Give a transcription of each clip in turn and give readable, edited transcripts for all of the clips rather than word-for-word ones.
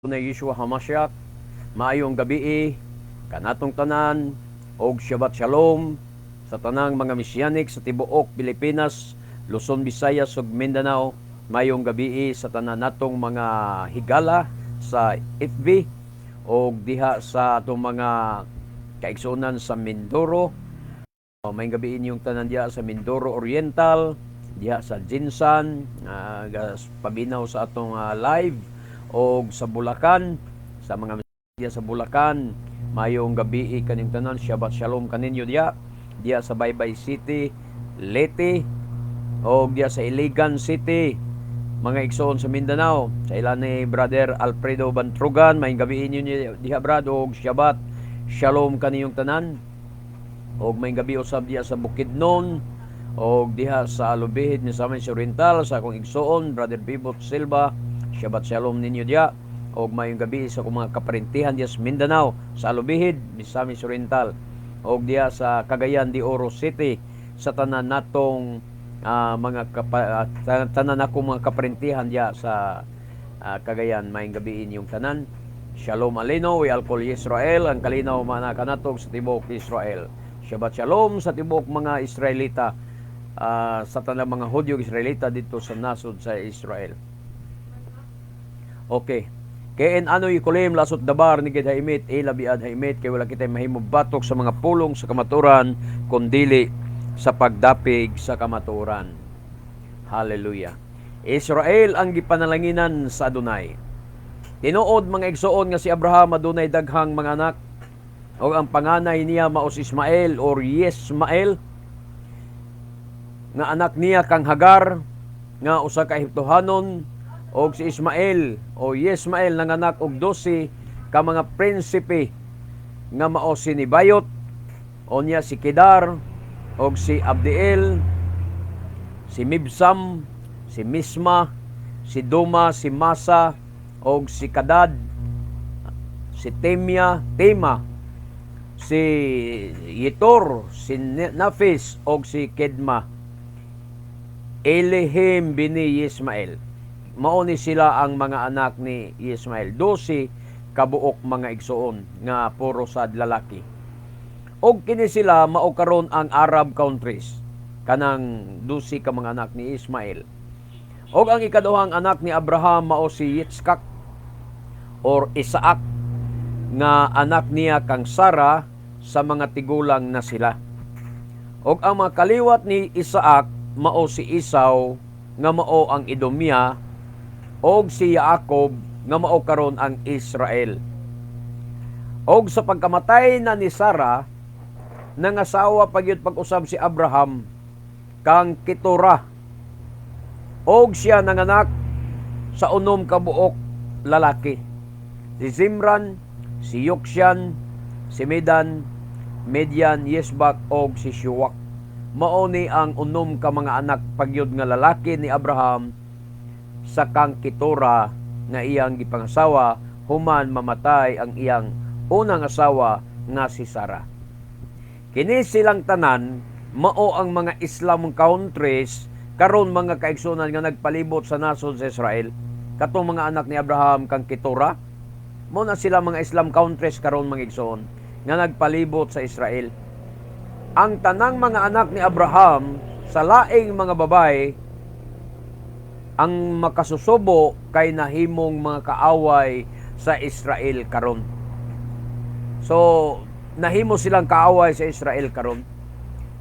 Na Yeshua Hamashiach, maayong gabii kanatong tanan og Shabbat Shalom sa tanang mga Messianic sa tibuok Pilipinas, Luzon, Visayas ug Mindanao. Maayong gabii sa tanan natong mga higala sa FB og diha sa atong mga kaigsuonan sa Mindoro. O, maayong gabii inyong tanan diha sa Mindoro Oriental, diha sa GenSan, pabinaw sa atong live og sa Bulacan, sa mga diha sa Bulacan, maayong gabii kaninyong tanan, Shabbat Shalom kaninyo diha, diha sa Baybay City, Leyte, og diha sa Iligan City, mga igsoon sa Mindanao, sa ilan ni Brother Alfredo Bantrugan, maayong gabii ninyo diha, brad, og Shabbat Shalom kaninyong tanan. Og maayong gabi usab diha sa Bukidnon og diha sa Alubijid, Misamis Oriental, sa akong igsoon Brother Bibot Silva, Shabbat Shalom ninyo diha. Og maayong gabi sa akong mga kaparintihan diha sa Mindanao, sa Alubijid, Misamis Oriental, og diha sa Cagayan de Oro City, sa tanan natong mga tanan akong mga kaparintihan diha sa Cagayan, maayong gabi inyong tanan. Shalom Aleinu we al kol Israel, ang kalinaw mana kanatog sa tibuok Israel. Shabbat Shalom sa tibuok mga Israelita, sa tanang mga Hudyo Israelita dito sa nasod sa Israel. Okay. Ki en anu yecholim la'asot dabar neged ha'emet ela be'ad ha'emet, kay wala kita mahimo batok sa mga pulong sa kamatuoran kundili sa pagdapig sa kamatuoran. Hallelujah. Israel ang gipanalanginan sa Adonai. Tinuod, mga igsoon, nga si Abraham adunay daghang mga anak og ang panganay niya mao si Ismael or Yesmael nga anak niya kang Hagar nga usa ka Ehiptohanon. Og si Ismael o Yesmael nanganak og 12 ka mga prinsipe nga mao si Nebayot, unya si Kedar og si Abdiel, si Mibsam, si Misma, si Duma, si Masa og si Kadad, si Temya, Tema, si Yetur, si Nafis og si Kedma. Elehem bini Ismael. Mao ni sila ang mga anak ni Ismael. 12 kabuok, mga igsoon, nga puro sad lalaki. Og kini sila mao karon ang Arab countries, kanang 12 ka mga anak ni Ismael. Og ang ikaduhang anak ni Abraham mao si Yitzchak or Isaac nga anak niya kang Sara sa mga tigulang na sila. Og ang mga kaliwat ni Isaac mao si Esau nga mao ang Edomia og si Jacob nga mao karon ang Israel. Og sa pagkamatay na ni Sara, nangasawa pagyud pag-usab si Abraham kang Ketura. Og siya nanganak sa 6 ka buok lalaki. Si Zimran, si Yokshan, si Medan, Median, Yesbak og si Shuak. Mao ni ang 6 ka mga anak pagyud nga lalaki ni Abraham sa kang Ketura nga iyang gipangasawa human mamatay ang iyang unang asawa nga si Sara. Kini silang tanan mao ang mga Islam countries karon, mga kaigsunan, nga nagpalibot sa nasod sa Israel. Katong mga anak ni Abraham kang Ketura, mao na sila mga Islam countries karon, mga igsoon, nga nagpalibot sa Israel. Ang tanang mga anak ni Abraham sa laing mga babay ang makasusubo kay nahimong mga kaaway sa Israel karon. So, nahimo silang kaaway sa Israel karon.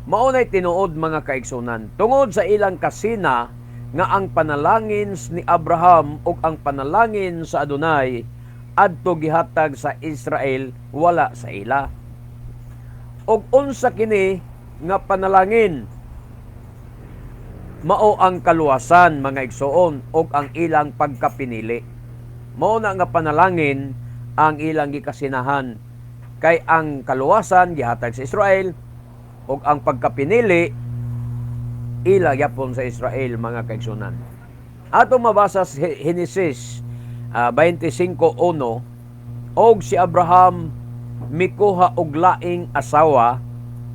Mao nay tinuod, mga kaigsunan. Tungod sa ilang kasina nga ang panalangin ni Abraham ug ang panalangin sa Adonai adto gihatag sa Israel, wala sa ila. Og unsa kini nga panalangin? Mao ang kaluwasan, mga igsoon, ug ang ilang pagkapinili. Mao na nga panalangin ang ilang gikasinahan kay ang kaluwasan gihatag sa Israel ug ang pagkapinili ila gyapon sa Israel, mga kaigsunan. Ato mabasa sa Genesis 25:1, "Og si Abraham mikuha og laing asawa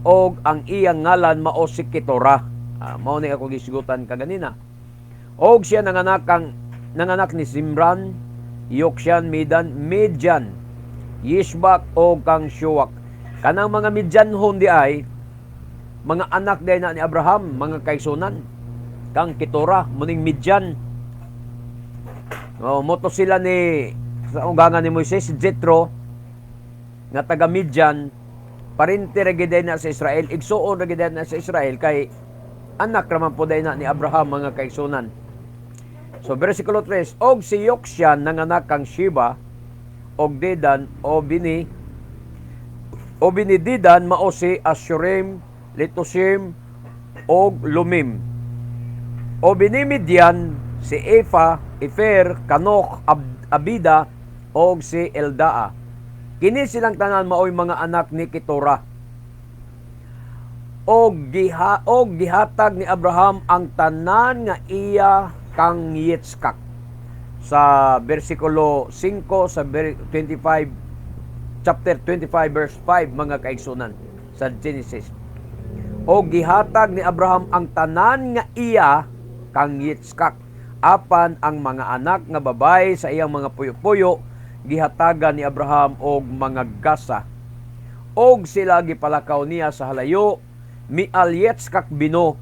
og ang iyang ngalan mao si Ketura." Mao ni ako gisgutan kaganina. Og siya nanganak ni Zimran, Yokshan, Medan, Midian, Yishbak o kang Shuwak. Kanang mga Midianhon di ay mga anak day na ni Abraham, mga kaigsunan. Kang Ketura, muning Midian. Oh, moto sila ni sa ugangan ni Moises, si Jethro, nga taga Midian, parente ra gid na sa Israel, igsuon ra gid na sa Israel kay anak raman po na ni Abraham, mga kaigsunan. So versikulo 3, og si Yokshan nanganak kang Sheba og Dedan o bini Dedan mao si Ashurim, Letushim og Lumim. O bini Midian si Efa, Efer, Kanok, Abida og si Eldaa. Kini silang tanan maoy mga anak ni Ketura. Og gihatag ni Abraham ang tanan nga iya kang Yitzchak. Sa versikulo 5 sa 25, chapter 25 verse 5, mga kaigsunan, sa Genesis. O gihatag ni Abraham ang tanan nga iya kang Yitzchak. Apan ang mga anak nga babae sa iyang mga puyo-puyo gihatagan ni Abraham og mga gasa. Og sila gipalakaw niya sa halayo mial Yitzchak bino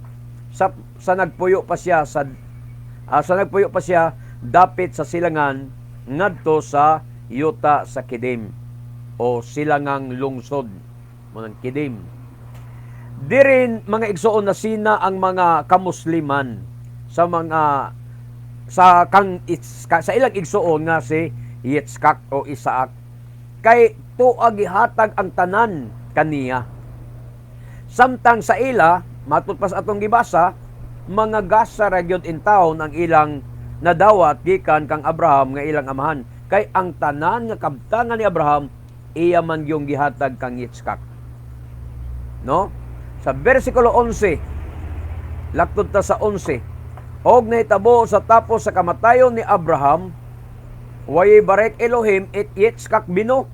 sa nagpuyo pa siya dapit sa silangan ngadto sa yuta sa Kidim o silangang lungsod mo ng Kidim. Dirin, mga igsoon, na sina ang mga kamusliman sa mga sa kang sa ilang igsoon nga si Yitzchak o Isaac kay tuwa gihatag ang tanan kaniya. Samtang sa ila, matud pa sa atong gibasa, mga gasa ra gyud in town ang ilang nadawat gikan kang Abraham nga ilang amahan kay ang tanan nga kabtangan ni Abraham iya man yung gihatag kang Yitzchak, no? Sa versikulo 11, laktod ta sa 11. Og nahitabo sa tapos sa kamatayon ni Abraham, Wayibarek Elohim et Yitzchak bino.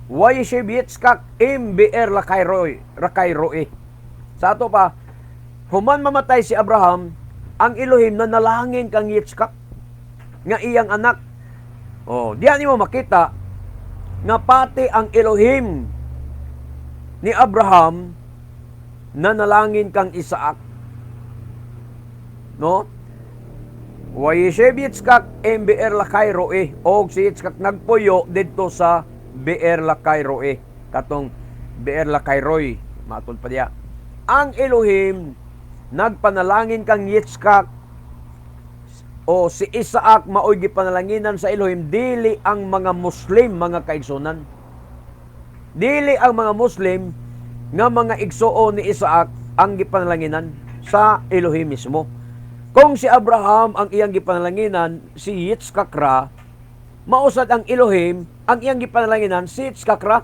Wayishiv Yitzchak im Beer Lakairoi, Rakairoi. Sa ato pa, human mamatay si Abraham, ang Elohim na nalangin kang Yitzchak nga iyang anak. Oh, diyan nimo makita nga pati ang Elohim ni Abraham na nalangin kang Isaac. No? Wayishev Yitzchak em Beer Lakairoi og si Yitzchak nagpuyo didto sa Beer Lakairoi, katong Beer Lakairoi matud pa diya. Ang Elohim nagpanalangin kang Yitzchak o si Isaac maoy gipanalanginan sa Elohim, dili ang mga Muslim, mga kaigsunan. Dili ang mga Muslim nga mga igsuon ni Isaac ang gipanalanginan sa Elohim mismo. Kung si Abraham ang iyang gipanalanginan, si Yitzchak ra, mausad ang Elohim ang iyang gipanalanginan, si Yitzchak ra.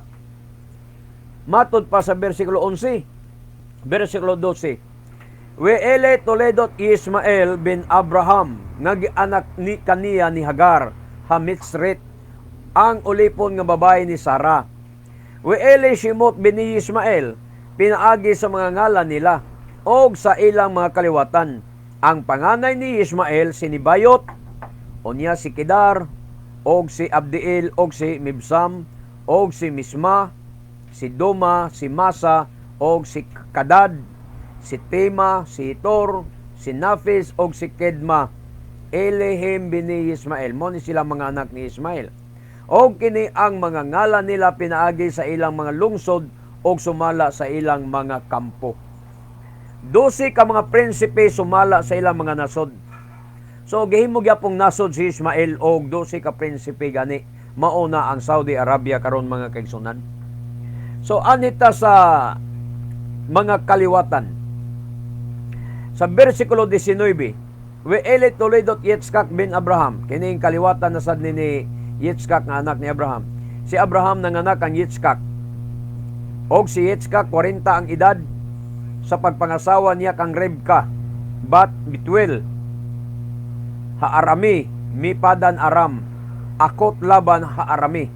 Matod pa sa versikulo 11, versikulo 12. We'ele toledot Ismael bin Abraham nga gianak ni kaniya ni Hagar Hamitzrit, ang ulipon nga babae ni Sara. We'ele Shimot bin ni Ismael pinaagi sa mga ngalan nila og sa ilang mga kaliwatan. Ang panganay ni Ismael si Nibayot, unya si Kedar, og si Abdiel, og si Mibsam, og si Misma, si Duma, si Masa, og si Kadad, si Tema, si Hitor, si Nafis, og si Kedma. Elehim bini Ismael. Mo ni sila mga anak ni Ismael. Og kini ang mga ngalan nila pinaagi sa ilang mga lungsod og sumala sa ilang mga kampo. 12 ka mga prinsipe sumala sa ilang mga nasod. So gihimo gyapong nasod si Ismael og 12 ka prinsipe gani. Mao na ang Saudi Arabia karon, mga kaigsunan. So anita sa mga kaliwatan. Sa versikulo 19, We'ele toledot Yitzchak bin Abraham. Kining kaliwatan na sad ni Yitzchak nga anak ni Abraham. Si Abraham nanganak ang Yitzchak. Og si Yitzchak 40 ang edad sa pagpangasawa niya kang Rebka bat Bituel Haarami mi Padan Aram, akot Laban Haarami.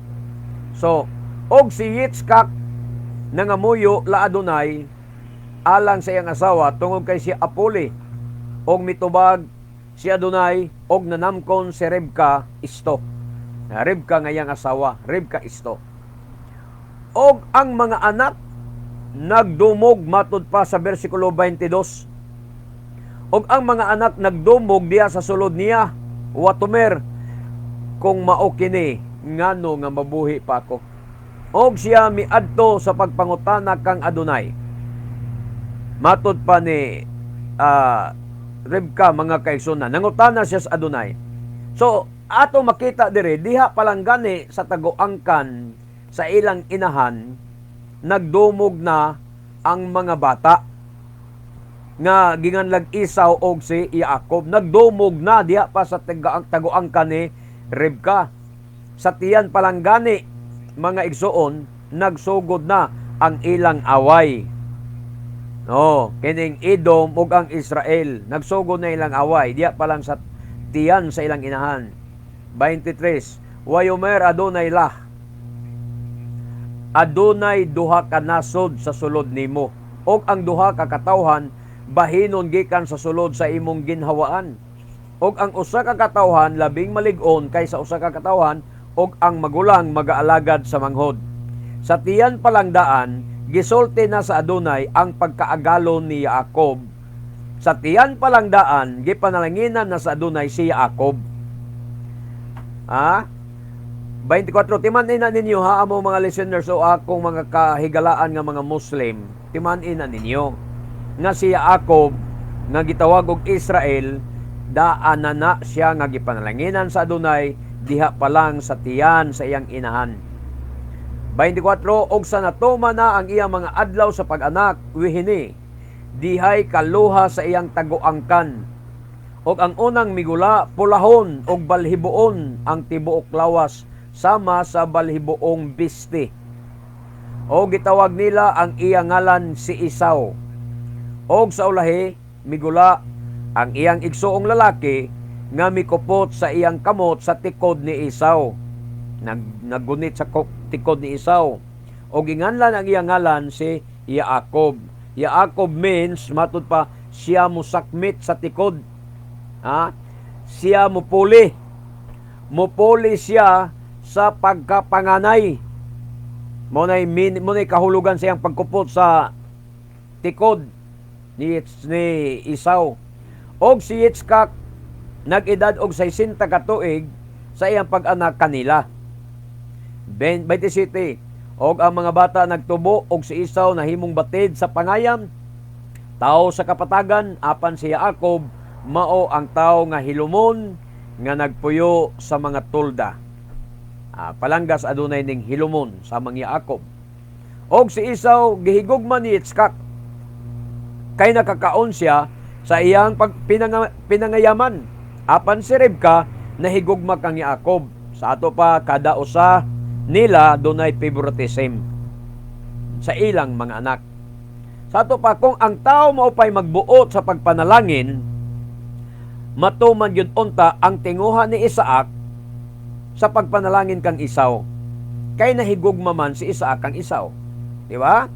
So, og si Yitzchak nangamuyo la Adonai alang sa iyang asawa tungod kay si Apoli, og mitubag si Adonai og nanamkon si Rebka isto. Ribka nga iyang asawa, Ribka isto. Og ang mga anak nagdumog, matud pa sa bersikulo 22. Og ang mga anak nagdumog diha sa sulod niya, "Watomer, kung mao kini, ngano nga mabuhi pa ako?" Og siya miadto sa pagpangutana kang Adonai. Matud pa ni Ribka, mga kaigsunan, nangutana siya sa Adonai. So, ato makita dire, diha palang gani sa taguangkan sa ilang inahan, nagdumog na ang mga bata nga ginganlag Esau og si Jacob. Nagdumog na diha pa sa taguangkan ni Ribka. Sa tiyan palang gani, mga igsuon, nagsugod na ang ilang away. No, kining Edom ug ang Israel, nagsugod na ilang away diha pa lang sa tiyan sa ilang inahan. 23. Wayomer Adonai lah, "Adunay duha ka nasod sa sulod nimo ug ang duha ka katawhan bahinon gikan sa sulod sa imong ginhawaan. Ug ang usa ka katawhan labing malig-on kaysa usa ka katawhan, ug ang magulang magaalagad sa manghod." Sa tiyan palang daan, gisulti na sa Adonay ang pagkaagalon ni Jacob. Sa tiyan palang daan, gipanalanginan na sa Adonay si Jacob. Ha? 24. Timan-i na ninyo ha, amo mga listeners o akong mga kahigalaan nga mga Muslim. Timan-i na ninyo nga si Jacob nga gitawag og Israel, daan na na siya nga gipanalanginan sa Adonay diha pa lang sa tiyan sa iyang inahan. 24. Og sa natuma na ang iyang mga adlaw sa pag-anak, wihini, dihay kaluha sa iyang taguangkan. Og ang unang migula, pulahon og balhiboon ang tibuok lawas, sama sa balhiboong biste. O gitawag nila ang iyang ngalan si Esau. Og sa ulahi, migula ang iyang igsuong lalaki nga mikupot sa iyang kamot sa tikod ni Esau. Naggunit sa tikod ni Esau. O ginganlan ang iyang ngalan si Jacob. Jacob means, matud pa, siya musakmit sa tikod. Ha? Siya mupuli. Mupuli siya sa pagkapanganay. Mo na'y kahulugan sa iyang pagkupot sa tikod ni Esau. Og si Yitzchak nag-edad og 60 ka tuig sa iyang pag-anak kanila. 27. Og ang mga bata nagtubo, og si Esau nahimong batid sa pangayam, tao sa kapatagan, apan si Jacob mao ang tao nga hilumon nga nagpuyo sa mga tolda. Palanggas adunay ning hilumon sa mga Jacob. Og si Esau gihigugma ni Yitzchak kay nakakaon siya sa iyang pinangayaman. Apan si Ribka nahigugma kang Jacob. Sa ato pa, kada usa nila dunay favoritism sa ilang mga anak. Sa ato pa, kung ang tao maupay magbuot sa pagpanalangin, matuman gyud unta ang tinguha ni Isaac sa pagpanalangin kang Esau. Kay nahigugma man si Isaac kang Esau. Di ba?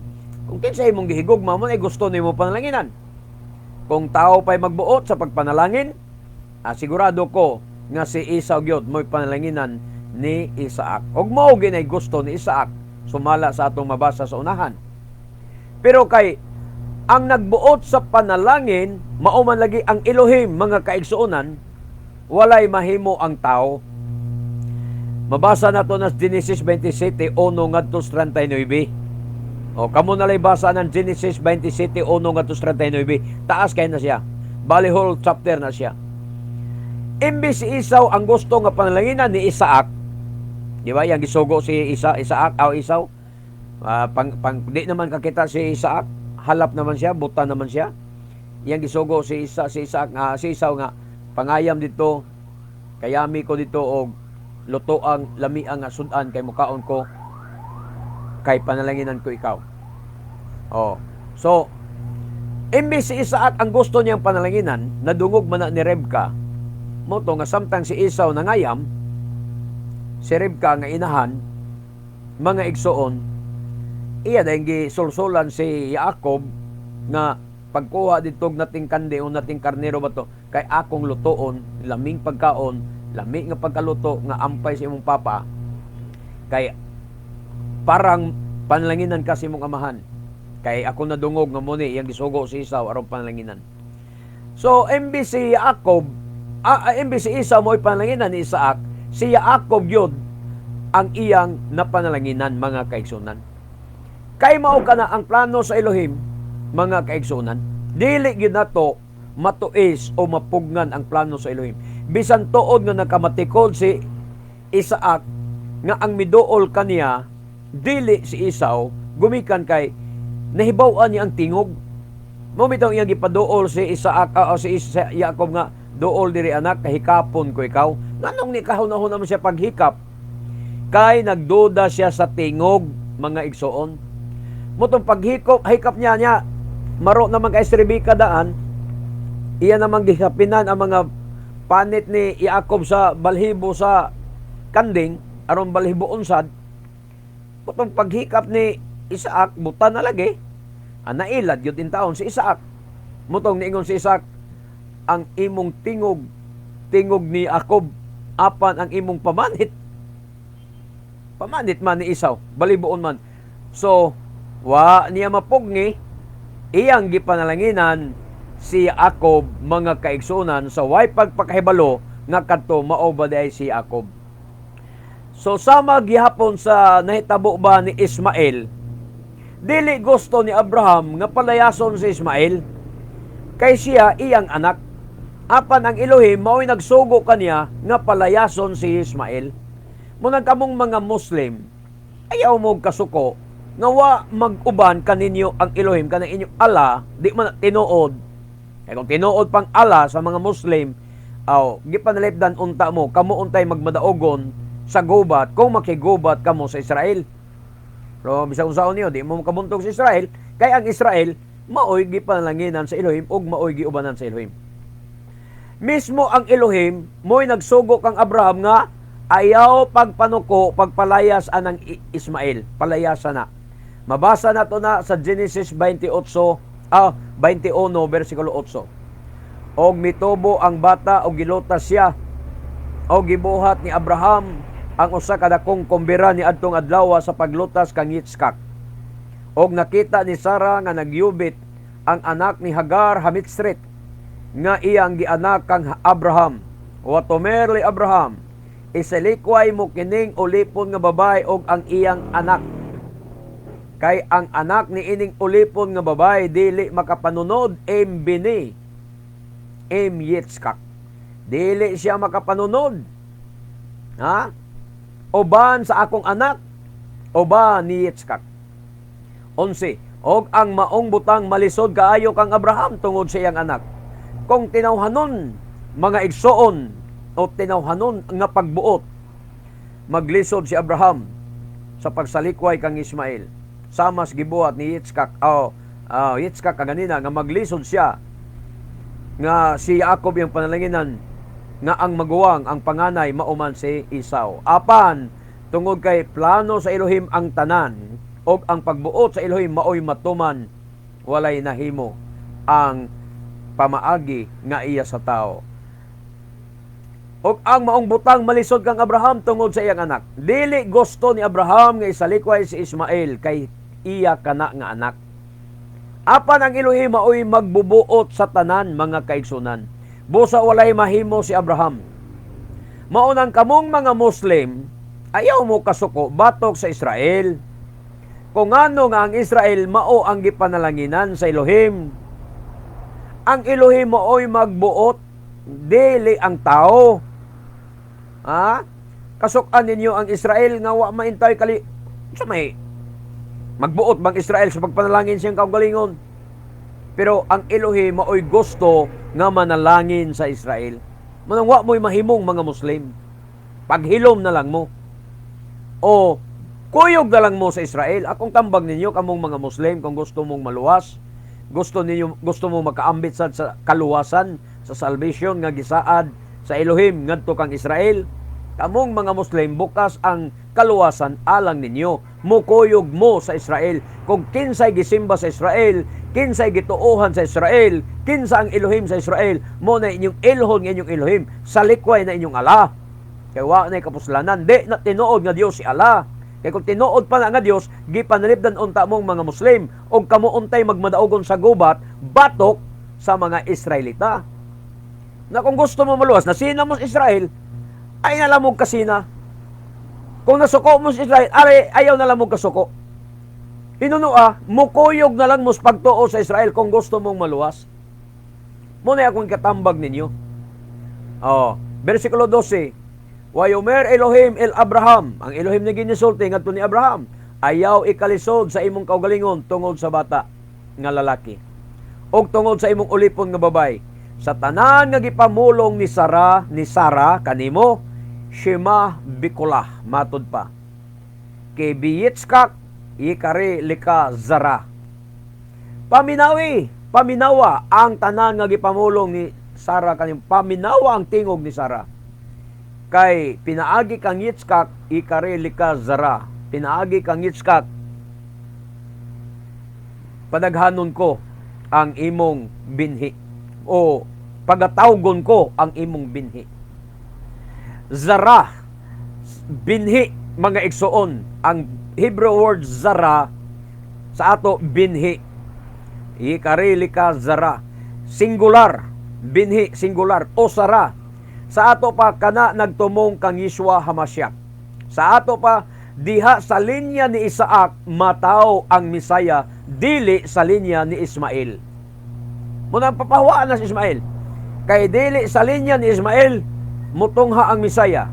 Kung kinsa imong gihigugma mo ay gusto nimo panalanginan. Kung tao pa'y magbuot sa pagpanalangin, sigurado ko nga si Esau gyud mo'y panalanginan ni Isaac. Og mao ginay gusto ni Isaac sumala sa atong mabasa sa unahan. Pero kay ang nagbuot sa panalangin mao man lagi ang Elohim, mga kaigsuonan, walay mahimo ang tao. Mabasa nato na Genesis 27:1 ngadto 39. O kamo na lay basa ng Genesis 27:1 ngadto 39. Taas kay na siya. Bali whole chapter na siya. Imbis si Esau ang gusto nga panalanginan ni Isaac, di ba? Yang gisugo si Isaac o Esau. Pang, pang, di naman kakita si Isaac, halap naman siya, buta naman siya. Yang gisugo si Isaac nga si Esau nga pangayam dito, kayami ko dito og luto ang lami ang sudan kay mukaon ko kay panalanginan ko ikaw. Oh. So, imbis si Isaac ang gusto niyang panalanginan, nadungog man na ni Rebka. Mao to nga samtang si Esau nangayam, si Rebka nga inahan, mga igsuon, iya dahil gisulsulan si Jacob nga pagkuha dito nating kande o nating karnero ba to kay akong lutoon laming pagkaon. Lami nga pagkaluto nga ampay sa imong papa kay parang panalanginan ka sa imong amahan. Kay ako nadungog nga mo ni iyang gisugo si Esau aron panalanginan. So imbes si Jacob, imbes si Esau mo'y panalanginan ni Isaac, si Jacob yun ang iyang napanalanginan, mga kaigsunan. Kay mao kana ang plano sa Elohim, mga kaigsunan. Dili gyud nato matuis o mapugngan ang plano sa Elohim. Bisan tuod nga nakamatikod si Isaac nga ang miduol kaniya dili si Esau, gumikan kay nahibaw-an niya ang tingog. Mao bitaw iyang gipaduol si Isaac o si Jacob nga, "Duol diri, anak, kahikapon ko ikaw." Nganong ni kahuna-huna mo siya paghikap? Kay nagduda siya sa tingog, mga igsoon. Motong paghikop, hikap niya niya, maro naman kay si Rebecca daan, iya namang gihapinan ang mga panit ni Jacob sa balhibo sa kanding, aron balhibo unsad. Motong paghikap ni Isaac, buta na lagi. Nailad yun taon si Isaac. Motong niingon si Isaac, "Ang imong tingog, tingog ni Jacob, apan ang imong pamanit, pamanit man ni Esau, balibuon man." So, wa niya mapugni, iyang gipanalanginan si Jacob, mga kaigsunan, sa way pagpakahibalo nga kadto mao ba diay si Jacob. So sama gihapon sa nahitabo ba ni Ismael, dili gusto ni Abraham nga palayason si Ismael kay siya iyang anak. Apan ang Elohim mao'y nagsugo kaniya nga palayason si Ismael. Munang kamong mga Muslim, ayaw mo kasuko nga wa mag-uban kaninyo ang Elohim, kanang inyong Allah, di man tinuod. Kay kung tinuod pang Allah sa mga Muslim, aw gipanalipdan unta mo, kamo untay magmadaogon sa gubat kung makigubat kamo sa Israel. Pero bisag unsaon niyo, di mo makabuntog sa Israel kay ang Israel maoy gipanalanginan sa Elohim ug maoy giubanan sa Elohim. Mismo ang Elohim mo'y nagsugo kang Abraham nga ayaw pagpanuko, pagpalayas anang Ismael, palayasa na. Mabasa na to na sa Genesis 28, 21 versikulo 8. Og mitubo ang bata og gilutas siya og gibuhat ni Abraham ang usa ka dakong kumbira ni adtong adlaw sa paglutas kang Yitzchak. Og nakita ni Sara nga nagyubit ang anak ni Hagar Hamitzrit nga iyang gianak kang Abraham. Watomer li Abraham, "Isalikway mo kining ulipon nga babae og ang iyang anak. Kay ang anak ni ining ulipon nga babae dili makapanunod im bini im Yitzchak." Dili siya makapanunod. Ha? Uban sa akong anak, uban ni Yitzchak. 11. Og ang maong butang malisod kaayo kang Abraham tungod sa iyang anak. Kung tinawhanon, mga igsoon, o tinawhanon nga pagbuot, maglisod si Abraham sa pagsalikway kang Ismael. Samas gibuhat ni Yitzchak, oh, Yitzchak kaganina nga maglisod siya nga si Jacob yung panalanginan nga ang maguwang, ang panganay, mauman si Esau. Apan tungod kay plano sa Elohim ang tanan og ang pagbuot sa Elohim maoy matuman, walay nahimo ang pamaagi nga iya sa tao. Og ang maong butang malisod kang Abraham tungod sa iyang anak. Dili gusto ni Abraham nga isalikway si Ismael kay iya kana nga anak. Apan ang Elohim maoy magbubuot sa tanan, mga kaigsunan. Busa walay mahimo si Abraham. Maunang kamong mga Muslim, ayaw mo kasuko batok sa Israel. Kung ano nga ang Israel mao ang gipanalanginan sa Elohim. Ang Elohim maoy magbuot, dili ang tao. Ha? Kasukan ninyo ang Israel nga wa maintay kali sa may magbuot bang Israel sa pagpanalangin siyang kaugalingon. Pero ang Elohim maoy gusto nga manalangin sa Israel. Manang wa mo'y mahimong mga Muslim. Paghilom na lang mo. O kuyog na lang mo sa Israel. Akong tambag ninyo kamong mga Muslim, kung gusto mong maluwas, gusto ninyo, gusto mo makaambit sa kaluwasan, sa salvation nga gisaad sa Elohim ngadto kang Israel. Kamong mga Muslim, bukas ang kaluwasan alang ninyo. Mukuyog mo sa Israel. Kung kinsay gisimba sa Israel, kinsay gituohan sa Israel, kinsa ang Elohim sa Israel, mo na inyong ilhon nga inyong Elohim, salikway na inyong ala. Kay wa na kapuslanan, di na tinuod nga Dios si Allah. Kay kung tinuod pa na nga Dios, gipanalipdan unta mong mga Muslim og kamo untay magmadaogon sa gubat batok sa mga Israelita. Na kung gusto mo maluwas, nasina mo sa Israel, ay nalamog kasina. Kung nasuko mo sa Israel, are, ayaw na lamog kasuko. Hinunua, mukuyog na lang mo sa pagtuo sa Israel kung gusto mong maluwas. Muna akong katambag ninyo. Oh, versikulo 12. Wayomer Elohim el Abraham. Ang Elohim ni ginisulti ngadto ni Abraham, ayaw ikalisod sa imong kaugalingon tungod sa bata nga lalaki og tungod sa imong ulipon nga babay. Sa tanan nga gipamulong ni Sara kanimo, Shema bikolah matud pa. Kay biyitzkak yikare lika Zara. Paminawi, paminawa ang tanan nga gipamulong ni Sara kanimo. Paminawa ang tingog ni Sara. Kay pinaagi kang Yitzkak, ikare lika Zara. Pinaagi kang Yitzkak, padaghanon ko ang imong binhi o pagatawgon ko ang imong binhi. Zara, binhi, mga igsoon. Ang Hebrew word Zara, sa ato binhi. Ikare lika Zara. Singular, binhi singular o Sara. Sa ato pa kana nagtumong kang Yeshua Hamashiach. Sa ato pa diha sa linya ni Isaac mataw ang Misaya, dili sa linya ni Ismael. Munang papahawaan na si Ismael. Kay dili sa linya ni Ismael mutungha ang Misaya.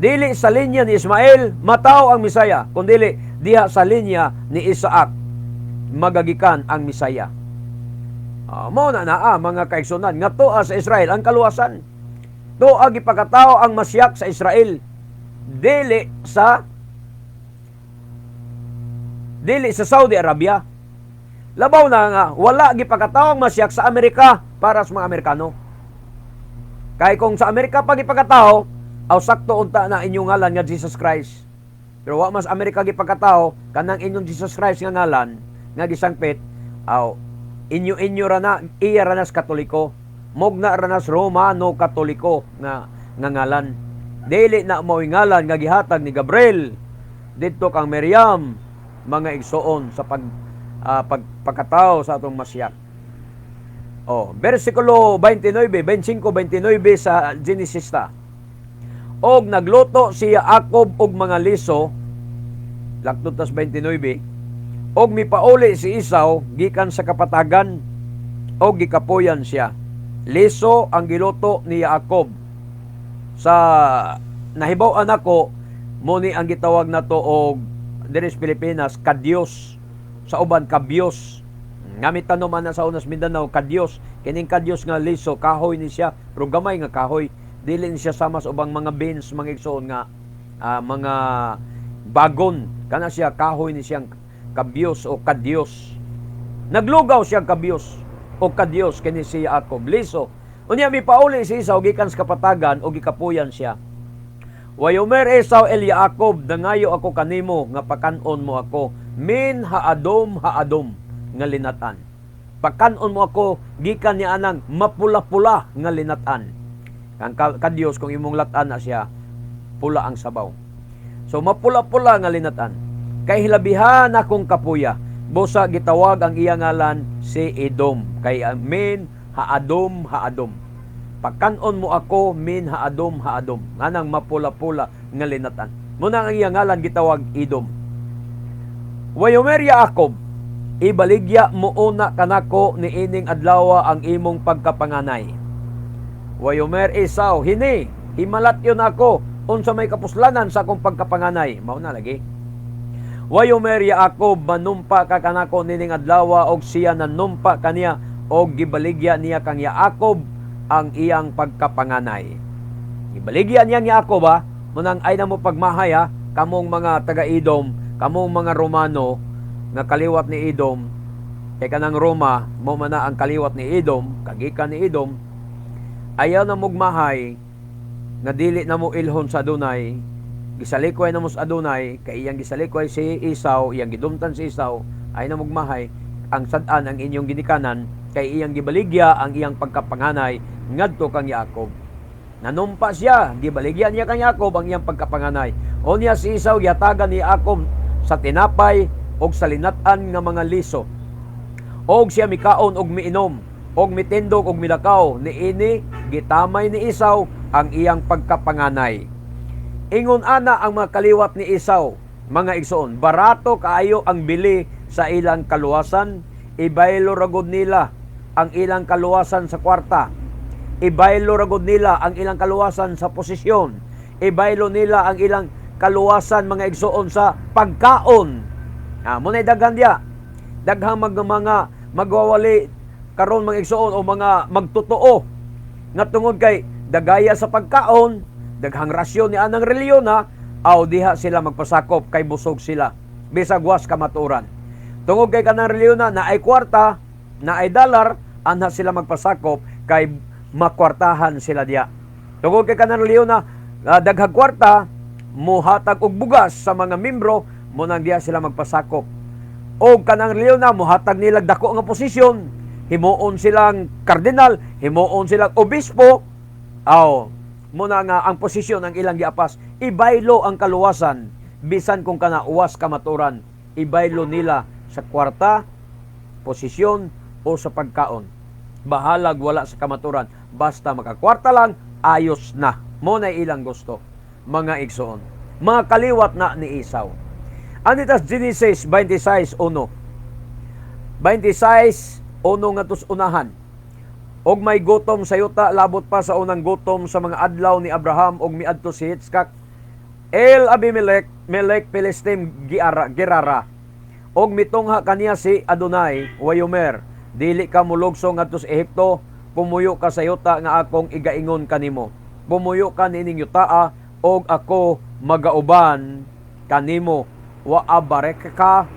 Dili sa linya ni Ismael mataw ang Misaya, kundili diha sa linya ni Isaac magagikan ang Misaya. Mao na naa, mga kaigsunan, nga tuwa sa Israel ang kaluwasan. Tuwa gipakatao ang Masyak sa Israel. Dili sa Saudi Arabia. Labaw na nga wala gipakatao ang Masyak sa Amerika para sa mga Amerikano. Kay kung sa Amerika pa gipakatao, aw sakto unta na inyong ngalan nga Jesus Christ. Pero wa mas Amerika gipakatao kanang inyong Jesus Christ nga ngalan nga gisangpit, aw inyo-inyo ra na, iya ra nas Katoliko. Mugna ra nas Romano Katoliko nga ngalan. Dili na mo'y ngalan nga gihatag ni Gabriel didto kang Miriam, mga igsoon, sa pagpakatao sa atong Masyak. Oh, versikulo 29, 25, 29 sa Genesis ta. Og nagluto si Jacob og mga liso, laktod tas 29, og mipauli si Esau gikan sa kapatagan og gikapoyan siya. Liso ang giluto ni Jacob. Sa nahibaw-an nako, mo ni ang gitawag nato og diri sa Pilipinas kadyos, sa uban kabyos. Ngamit tanom man na sa unas Mindanao, kadyos. Kining kadyos nga liso, kahoy ni siya, pero gamay nga kahoy. Dili ni siya sama sa ubang mga beans, mga igsoon, nga mga bagon. Kana siya, kahoy ni siyang kabyos o kadyos. Naglugaw siyang kabyos o kadyos kini si Jacob. Liso. Unya mipauli si Esau gikan sa kapatagan o gikapuyan siya. Wayomer Esau el Jacob, nangayo ako kanimo nga pakanon mo ako min haadom haadom nga linatan. Pakanon mo ako gikan ni anang mapula-pula nga linatan. Kang kadyos, kung imong latan na siya, pula ang sabaw. So mapula-pula nga linatan. Kay hilabihan akong kapuya. Busa gitawag ang iya ngalan si Edom. Kay min haadom haadom. Pakanon mo ako min haadom haadom. Nganang mapula-pula nga linatan. Muna ang iya ngalan gitawag Edom. Wayomer Jacob, ibaligya mo una kanako ni ining adlawa ang imong pagkapanganay. Wayomer Esau, hini, himalat yun ako, unsa may kapuslanan sa akong pagkapanganay. Mao na lagi. Wayomer Jacob, manumpa ka kanako nining adlawa, og siya nanumpa kaniya og gibaligya niya kang Jacob ang iyang pagkapanganay. Gibaligya niya ang Jacob ha, munang ay na mo pagmahay ha, kamong mga taga-Edom, kamong mga Romano nga kaliwat ni Edom, kay kanang Roma, mo man na ang kaliwat ni Edom, kagikan ni Edom, ayaw na mugmahay nga dili na mo ilhon sa Adunay, gisalikway na mo sa Adunay, kay iyang gisalikway si Esau, iyang gidumtan si Esau, ay na mugmahay, ang sad-an ang inyong ginikanan, kay iyang gibaligya ang iyang pagkapanganay ngadto kang Jacob. Nanumpa siya, gibaligyan niya kang Jacob ang iyang pagkapanganay. Unya si Esau gihatagan ni Jacob sa tinapay og sa linat-an nga mga liso. Og siya mikaon og miinom, og mitindog og milakaw, niini gitamay ni Esau ang iyang pagkapanganay. Ingon ana ang mga kaliwat ni Esau, mga igsoon, barato kaayo ang bili sa ilang kaluwasan, ibaylo ra gud nila ang ilang kaluwasan sa kwarta. Ibaylo ra gud nila ang ilang kaluwasan sa posisyon. Ibaylo nila ang ilang kaluwasan, mga igsoon, sa pagkaon. Ah, mao na'y daghan diya. Daghang mga magwawali karon, mga igsoon, o mga magtotoo nga tungod kay dagaya sa pagkaon, daghang rasyon ni anang reliyon na aw diha sila magpasakop kay busog sila bisag was kamatuoran. Tungod kay kanang reliyon na naay kwarta, naay dalar, anha sila magpasakop kay makwartahan sila diya. Tungod kay kanang reliyon na daghang kwarta, muhatag og bugas sa mga membro, mao nang diha sila magpasakop. O kanang reliyon na muhatag nila dako nga posisyon, himuon silang kardinal, himuon silang obispo, aw mao na nga ang posisyon ang ilang giapas. Ibaylo ang kaluwasan bisan kung kana uwas kamaturan. Ibaylo nila sa kwarta, posisyon o sa pagkaon. Bahalag wala sa kamaturan, basta makakwarta lang, ayos na. Mao na ilang gusto, mga igsoon. Mga kaliwat na ni Esau. Anitas Genesis 26:1. 26:1 nga tos unahan. Og may gutom sa yuta labot pa sa unang gutom sa mga adlaw ni Abraham, og miadto si Yitzchak El Abimelech, Melek Filistim Giara, Gerara. Og mitungha kaniya si Adonai, wayomer, "Dili ka mulugso ngadto sa Ehipto, pumuyo ka sa yuta nga akong igaingon kanimo. Pumuyo ka niining yutaa og ako magauban kanimo. Wa abarkika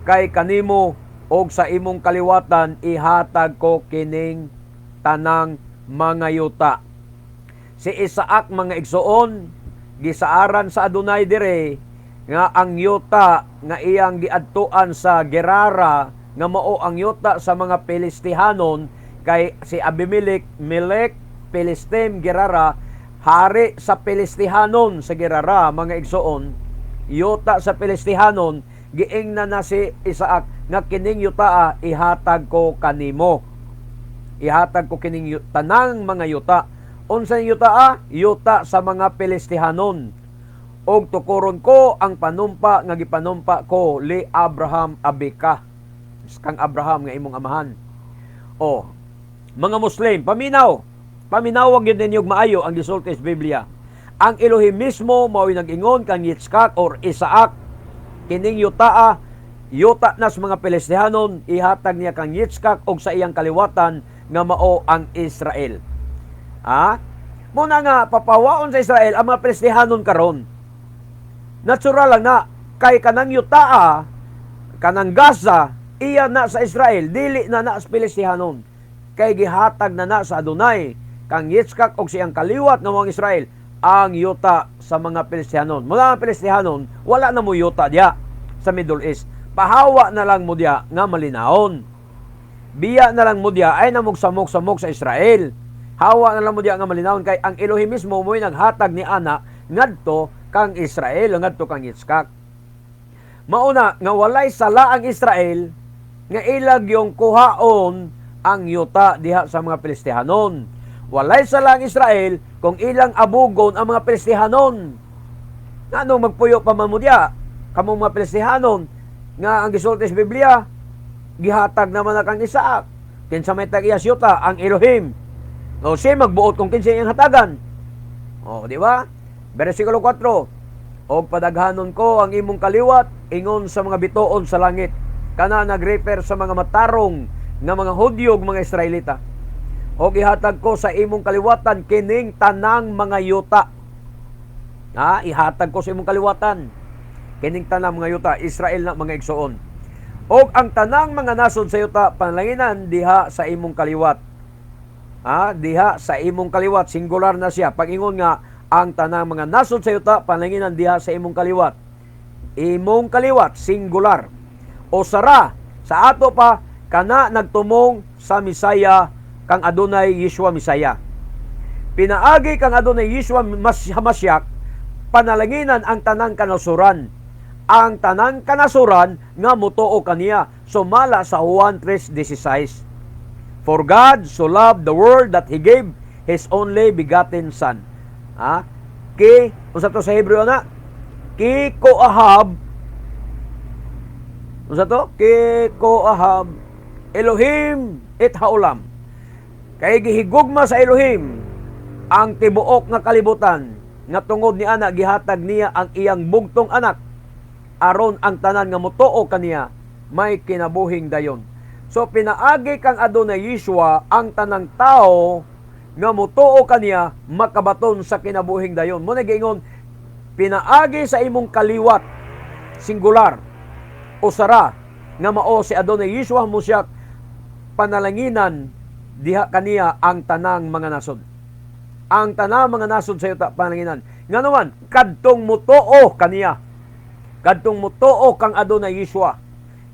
kay kanimo og sa imong kaliwatan ihatag ko kining tanang mga yuta." Si Isaac, mga igsoon, gisaaran sa Adonai dire nga ang yuta nga iyang giadtuan sa Gerara, nga mao ang yuta sa mga Pilistihanon, kay si Abimelech, Melek Filistim Gerara, hari sa Pilistihanon sa Gerara, mga igsoon, yuta sa Pilistihanon. Giingnan na si Isaac nga kining yuta ihatag ko kanimo, ihatag ko kining tanang mga yuta. Unsa ning yuta? Yuta sa mga Pilistihanon. Og tukuron ko ang panumpa nga gipanumpa ko li Abraham abika, kang Abraham nga imong amahan. O mga Muslim, paminaw. Paminawag gyud ninyo maayo ang gisulti sa Biblia. Ang Elohim mismo mao'y nag-ingon kang Yitzchak or Isaac, kining yutaa, yuta na sa mga Pilistihanon, ihatag niya kang Yitzchak og sa iyang kaliwatan nga mao ang Israel. Ah? Mao na nga papawaon sa Israel ang mga Pilistihanon karon. Natural lang na kay kanang yutaa, kanang Gaza, iya na sa Israel, dili na na sa Pilistihanon. Kay gihatag na na sa Adonai kang Yitzchak og siyang kaliwat nga mga Israel ang yuta sa mga Pilistihanon. Mula ang Pilistihanon, wala na mo yuta diya sa Middle East. Pahawa na lang mo diya nga malinawon. Biya na lang mo diya ay namugsamok-samok sa Israel. Hawa na lang mo diya nga malinawon kay ang Elohim mismo mo'y naghatag ni ana ngadto kang Israel, ngadto kang Yitzchak. Mauna nga walay sala ang Israel nga ilag yung kuhaon ang yuta diha sa mga Pilistihanon. Walay sala ang Israel kung ilang abugon ang mga Pilistihanon. Ngano magpuyo pa man mo diya, kamong mga Pilistihanon, nga ang gisulti sa Biblia, gihatag naman na kang Isaac. Kinsa may tag-iya yuta? Ang Elohim. O siya magbuot kung kinsa iyang hatagan. O, di ba? Versikulo 4. "Og padaghanon ko ang imong kaliwat ingon sa mga bituon sa langit." Kana nag-refer sa mga matarong nga mga Hudyo ug mga Israelita. "Og ihatag ko sa imong kaliwatan kining tanang mga yuta." Ha, ihatag ko sa imong kaliwatan kining tanang mga yuta, Israel na, mga igsoon. "Og ang tanang mga nasod sa yuta panalanginan diha sa imong kaliwat." Ha, diha sa imong kaliwat, singular na siya. Pag-ingon nga ang tanang mga nasod sa yuta panalanginan diha sa imong kaliwat. Imong kaliwat, singular. O sara sa ato pa kana nagtumong sa Misaya kang Adonai Yeshua Mesaya. Pinaagi kang Adonai Yeshua Hamashiach, panalanginan ang tanang kanasuran. Ang tanang kanasuran nga mutuo kaniya, sumala sa Juan 3:16. "For God so loved the world that He gave His only begotten Son." Ha? Ki, unsa to sa Hebreo na? Ki ko ahab. Unsa to? Ki ko ahab Elohim et haolam. Kay gihigugma sa Elohim ang tibuok nga kalibutan nga tungod ni ana gihatag niya ang iyang bugtong anak, aron ang tanan nga mutuo kaniya may kinabuhing dayon. So pinaagi kang Adonai Yeshua, ang tanang tao nga mutuo kaniya makabaton sa kinabuhing dayon. Mao na giingon pinaagi sa imong kaliwat, singular, usara nga mao si Adonai Yeshua Hamashiach, panalanginan diha kaniya ang tanang mga nasod. Ang tanang mga nasod sa yuta panalanginan. Ngano man kadtong mutuo kaniya. Kadtong mutuo kang Adonai Yeshua.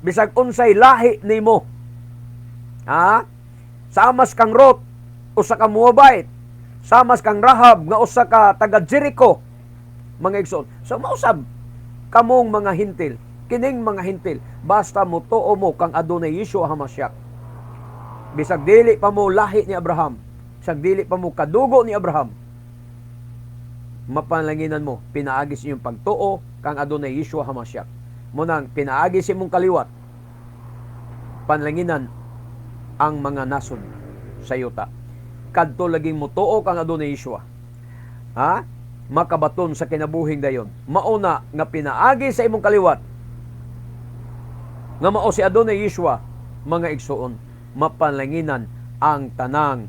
Bisag unsay lahi nimo. Ha? Samas kang Ruth, usa ka Moabite. Samas kang Rahab nga usa ka taga Jericho. Mga igsoon. So mausab kamong mga Hintil, kining mga Hintil, basta mutuo mo kang Adonai Yeshua Hamashiach. Bisag dili pa mo lahi ni Abraham, bisag dili pa mo kadugo ni Abraham, mapalanginan mo pinaagi sa inyong pagtuo kang Adonai Yeshua Hamashiach. Mao nang pinaagi sa imong kaliwat, panalanginan ang mga nasod sa yuta. Kadto laging mutuo kang Adonai Yeshua. Ha? Makabaton sa kinabuhing dayon. Mauna nga pinaagi sa imong kaliwat nga mao si Adonai Yeshua, mga igsuon, mapalanginan ang tanang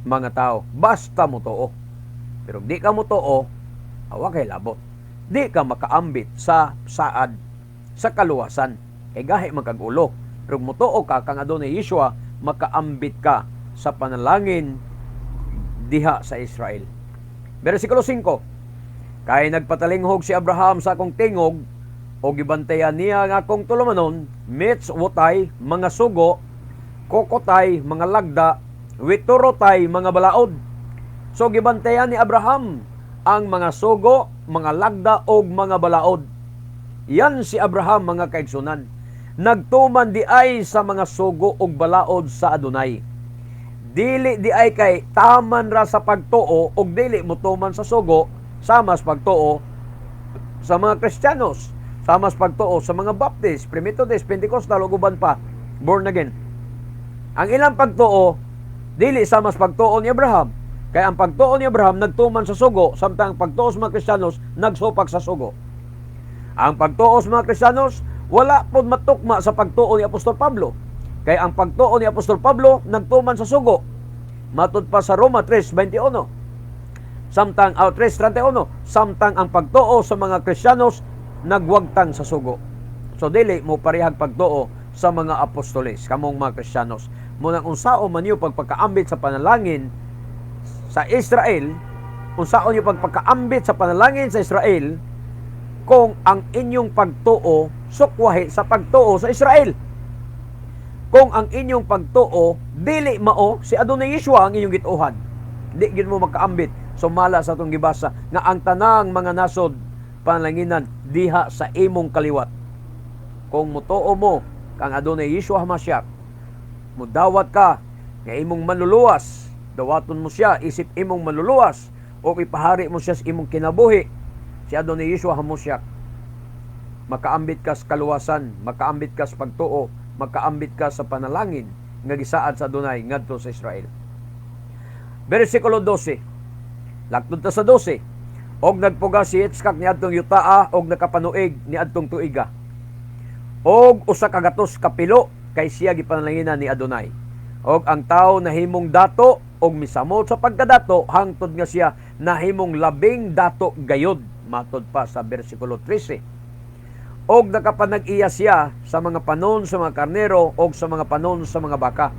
mga tao basta mutuo. Pero di ka mutuo, awa kay labot. Di ka makaambit sa saad sa kaluwasan. Kay gahi man kag ulo. Pero mutuo ka kang Adonai Yeshua, makaambit ka sa panalangin diha sa Israel. Versikulo 5. Kay nagpatalinghog si Abraham sa akong tingog o gibantayan niya ang akong tulumanon, mitzvotay, mga sugo, chukotay, mga lagda, vetorotay, mga balaod. So gibantayan ni Abraham ang mga sugo, mga lagda og mga balaod. Yan si Abraham, mga kaigsunan. Nagtuman di ay sa mga sugo ug balaod sa Adonai. Dili di ay kay taman ra sa pagtuo ug dili mo tuman sa sugo, sama sa pagtuo sa mga Kristiyanos, sama sa pagtuo sa mga Baptist, Pre-Methodist, Pentecostal ug uban pa, born again. Ang ilang pagtuo dili sama sa pagtuo ni Abraham. Kay ang pagtuo ni Abraham nagtuman sa sugo, samtang ang pagtuo sa mga Kristiyanos nagsupak sa sugo. Ang pagtuo sa mga Kristiyanos wala pod matukma sa pagtuo ni Apostol Pablo. Kay ang pagtuo ni Apostol Pablo nagtuman sa sugo. Matud pa sa Roma 3:21. Samtang 3:31, samtang ang pagtuo sa mga Kristiyanos nagwagtang sa sugo. So dili mo parehag pagtuo sa mga apostoles kamong mga Kristiyanos. Mao nang unsaon man niyo pagpakaambit sa panalangin sa Israel, unsaon niyo pagpakaambit sa panalangin sa Israel kung ang inyong pagtuo sukwahi sa pagtuo sa Israel? Kung ang inyong pagtuo dili mao si Adonai Yeshua ang inyong gituohan, di gyud mo makaambit sumala sa atong gibasa nga ang tanang mga nasod panalanginan diha sa imong kaliwat. Kung mutuo mo kang Adonai Yeshua Hamashiach, mudawat ka nga imong manluluwas, dawaton mo siya isip imong manluluwas o ipahari mo siya sa imong kinabuhi, si Adonai Yeshua Hamashiach, makaambit ka sa kaluwasan, makaambit ka sa pagtuo, makaambit ka sa panalangin nga gisaad sa Adonai ngadto sa Israel. Versikulo 12. Laktod ta sa 12. Og nagpugas si Yitzchak niadtong yutaa og nakapanuig niadtong tuiga. Og 100 ka pilo kay siya gipanalanginan ni Adonai. Og ang tao nahimong dato og misamot sa pagkadato hangtod nga siya nahimong labing dato gayod, matod pa sa versikulo 13. Og nakapanag-iya siya sa mga panon sa mga karnero og sa mga panon sa mga baka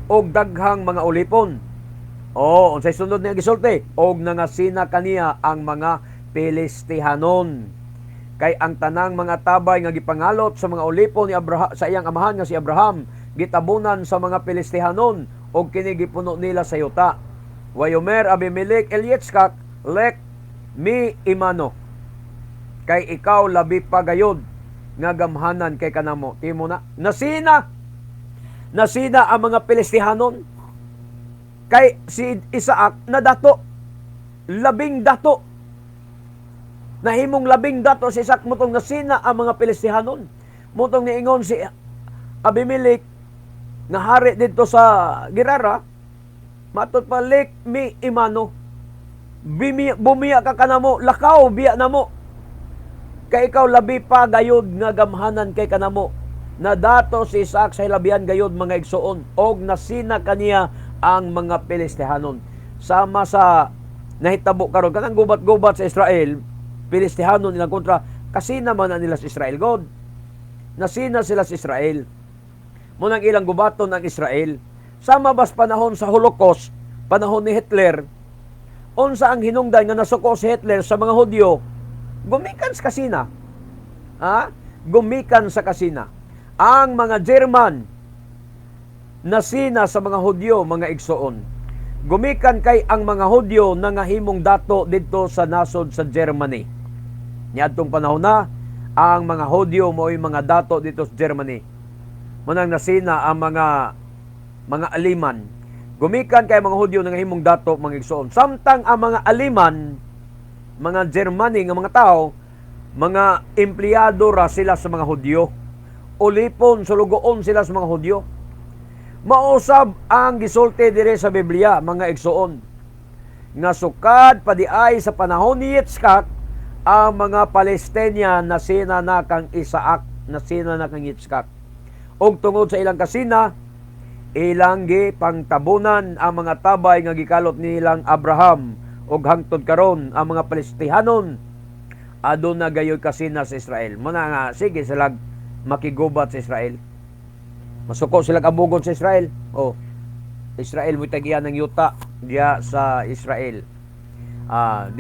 og daghang mga ulipon. O, unsay sunod niya gisulti? Og nangasina kaniya ang mga Pilistihanon. Kay ang tanang mga tabay nga gipangalot sa mga ulipon ni Abraham, sa iyang amahan nga si Abraham, gitabunan sa mga Pilistihanon. Og kini gipuno nila sa yuta. Wayomer Abimelech el Yitzchak, lek mi imano, kay ikaw labi pa gayod nga gamhanan kay kanamo. Timo na nasina, nasina ang mga Pilistihanon kay si Isaac na dato, labing dato, nahimong labing dato si Isaac, mao tong nasina ang mga Pilistihanon. Mao tong niingon si Abimelech nga hari didto sa Gerara, matud pa, lek mi imano, bumiya ka kanamo, lakaw biya namo, kay ikaw labi pa gayod nga gamhanan kay kanamo. Nadato si Isaac sa hilabihan gayod, mga igsoon, og nasina kaniya ang mga Pilistihanon, sama sa nahitabo karon, kanang gubat-gubat sa Israel, Pilistihanon ilang kontra, kasina man na nila sa Israel God. Nasina sila sa Israel, mao nang ilang gubaton ang Israel. Sama bas panahon sa Holocaust, panahon ni Hitler, unsa ang hinungdan nga nasuko si Hitler sa mga Hudyo? Gumikan sa kasina. Ha? Gumikan sa kasina. Ang mga German nasina sa mga Hudyo, mga igsoon. Gumikan kay ang mga Hudyo nangahimong dato didto sa nasod sa Germany. Niadtong panahon na, ang mga Hudyo mao'y mga dato didto sa Germany. Mao nang nasina ang mga Aleman. Gumikan kay mga Hudyo nangahimong dato, mga igsoon. Samtang ang mga Aleman, mga Germany nga mga tao, mga empleyado ra sila sa mga Hudyo. Ulipon, sulugoon sila sa mga Hudyo. Mao sab ang gisulti dire sa Biblia, mga igsoon, nga sukad pa diay sa panahon ni Yitzchak, ang mga Palestinian nasina na kang Isaac, nasina na kang Yitzchak. Og tungod sa ilang kasina, ilang gipangtabunan ang mga tabay nga gikalot nilang Abraham, ug hangtod karon ang mga Palestihanon aduna gayoy kasina sa Israel. Mao na nga sige sila makigubat sa Israel. Masuko sila abugon sa Israel. Oh, Israel mo tag-iya ng yuta diya sa Israel. 17,